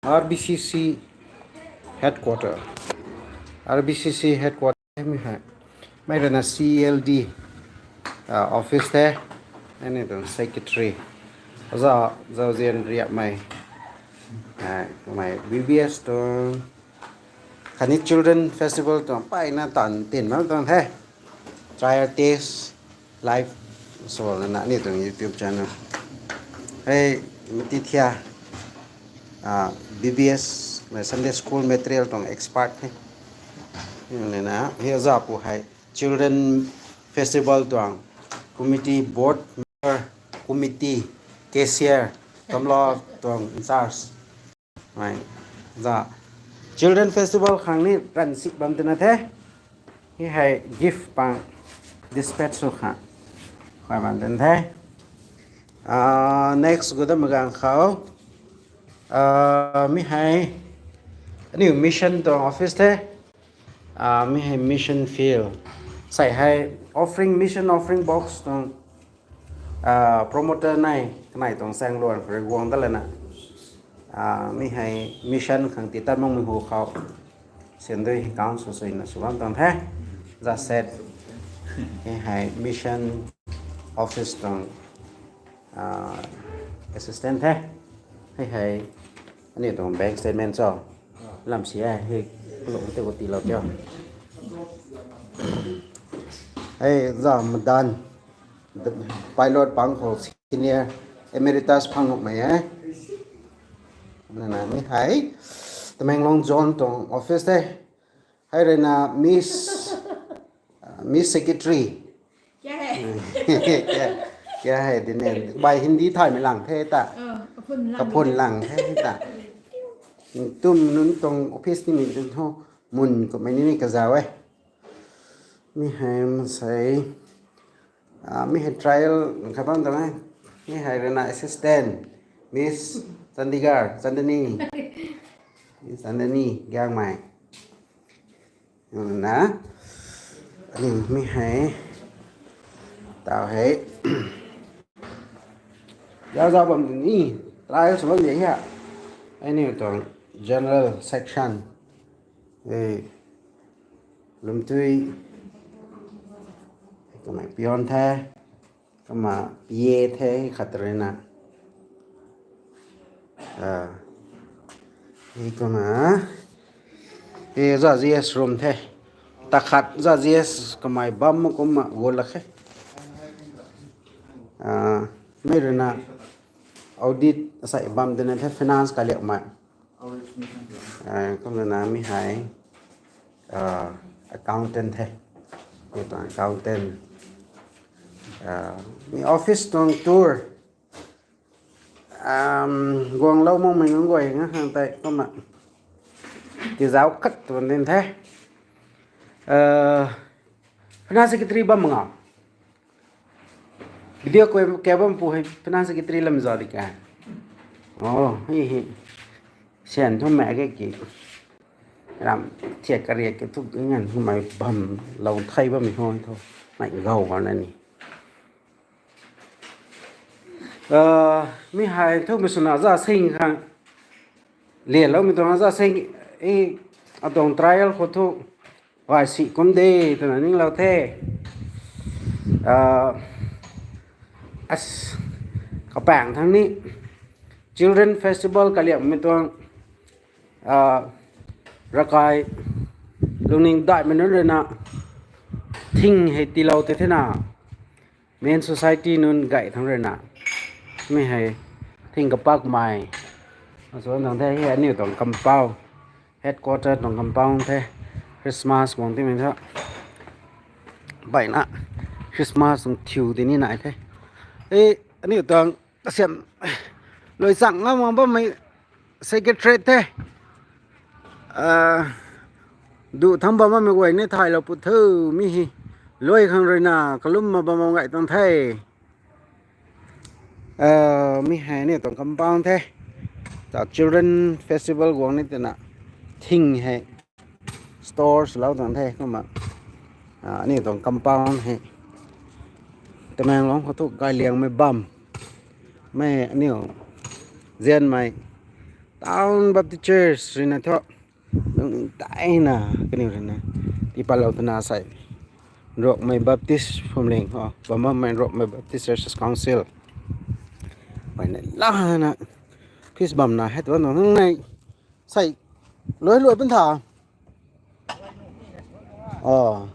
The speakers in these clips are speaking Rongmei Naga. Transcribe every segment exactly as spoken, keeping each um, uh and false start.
R B C C headquarter. R B C C headquarter mi hei. Mei rui na C L D, ah, office the. Aniu tuang secretary. Oja Zauzian Riapmei. Ah, mei B B S tuang. Khatni Children Festival tuang mpeyna tan tin bam tuang the. Trial test live so na aniu tuang YouTube channel. Hei, mati thia, ah, B B S, mei Sunday School material tuang expert ni. Ni na, hei oja pu hei Children Festival tuang committee board member, committee, cashier, kamla tuang in charge. Mei, za. Children Festival khang ni ran si bam tina the. Hei hei gift pang dispatch sw khang. Khuay bam tina the. Ah, next gu da magang khou. Ah, mi hei. Aniu mission tuang office the. Ah, mi hei mission field. Sei hei offering, mission offering box tuang. Ah, promoter nai, kanei tuang sang luan khou rui guang da lana. Ah, mi hei mission khang ti tat makmei hu khou. Sian dui hei council sui na sw bam tuang the. Za set. Hei hei mission office tuang, ah, assistant the. Hei hei. Aniu tuang bank statement cho. Lam si e, hei, kulung te ko ti lou tio. Hei, za madan. Pilot pang khou senior emeritus phang nuhmei e. Na na, mi hei, Tamenglong zone tuang office the. Hei rui na Miss, ah, Miss Secretary. क्या है? क्या, क्या है dine? Bai Hindi thaymei lang the ta. Kaphun lang the ta. Tum nunc tuang office ni mi dun tho. Mun kummei ni ni kazau e. Mi hei masei. Ah, mi hei trial kha bam tuang e. Mi hei rui na assistant. Miss Chandigarh, Chandani. Miss Chandani, Giangmei. Na, aniu mi hei, tau hei. Zau zau bam ni, trial sw bam de hia. Aniu tuang general section. Eh, lwmtui. Kamei peon the. Kumna P A the khat rui na. Ah. Hei kumna. Hei za G S room the. Ta khat za G S kamei bam kumna gol la khe. Ah, mei rui na audit sai bam de na the finance kaliakmei. Ah, kumna na mi hei, ah, accountant the. Mi tuang accountant. Ah, mi office tuang tour. Um, guanglou makmei nunc guay nga khang tei kumna. Tizau khat tuang din the. Ah, finance secretary bam nga. Video kau, kau bam pu hei finance secretary lam zau di ka. Oh, hi hi. Sian thu mei ke ki. Ram thiak kariak ke thu ngan thu mei bam lou thei bam mi hoi thu. Mei gau bam na ni. Ah, mi hei thu mi swna za sing khang. Lian lou mi tuang za sing, eh, atuang trial khou thu. Gay si kum de twna ninglou the. Ah, as, kapaeng thang ni Children Festival kaliakmei tuang, ah, ravkai lungning daihmei nunc rui na thing hei tiilou te thena. Men society nunc gay thang rui na. Mi hei thing kapakmei. Asu nang the hei aniu tuang compound. Headquarter tuang compound the. Christmas guang timei tha. Bai na. Christmas tuang thiu di ni nai the. E, aniu tuang kasiam. Lui chang ngam ngam bammei secretary the. Ah, du thang bam bammei guay ni thaylou put thu mi hi. Lui khang rui na, kalum ma bam bam gay tuang the. Ah, mi hei ni tuang compound the. Ta Children Festival guang ni twna. Thing hei. Stores lou tuang the, kumna. Ah, aniu tuang compound hei. Tamenglong khou thu gayliangmei bam. Mei aniu zianmei. Town Baptist Church rui na thu, lungning taina kaniw rui na tii patlou twna sei, Rongmei Baptist Phwamling ho, Bambammei Rongmei Baptist Churches Council, pai na lana, feast bamna hei tuang nungnei sei, luai luai pun tha. Aw,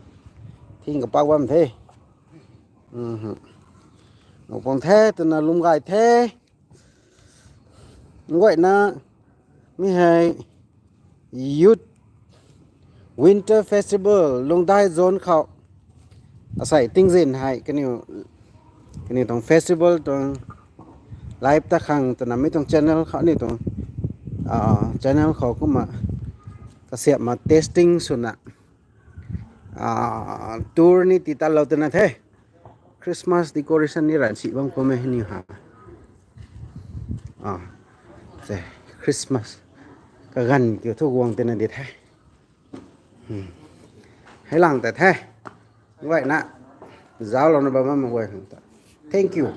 thing kapak bam the. Nupang the twna lum gay the. Guayna, mi hei Youth Winter Festival Lungdai Zone khou asei tingzin hei kaniw, kaniw tuang festival tuang live ta khang twna mi tuang channel khou, aniw tuang channel khou kumna kasiamhna testing swna tour ni tii tatlou twna the. Christmas decoration ni ranv si bam khou mei ni ha. Christmas kaganv kiu thu guang tina di the. Hei lang ta the. Guayna, zauclouna bam bam guay khang ta. Thank you.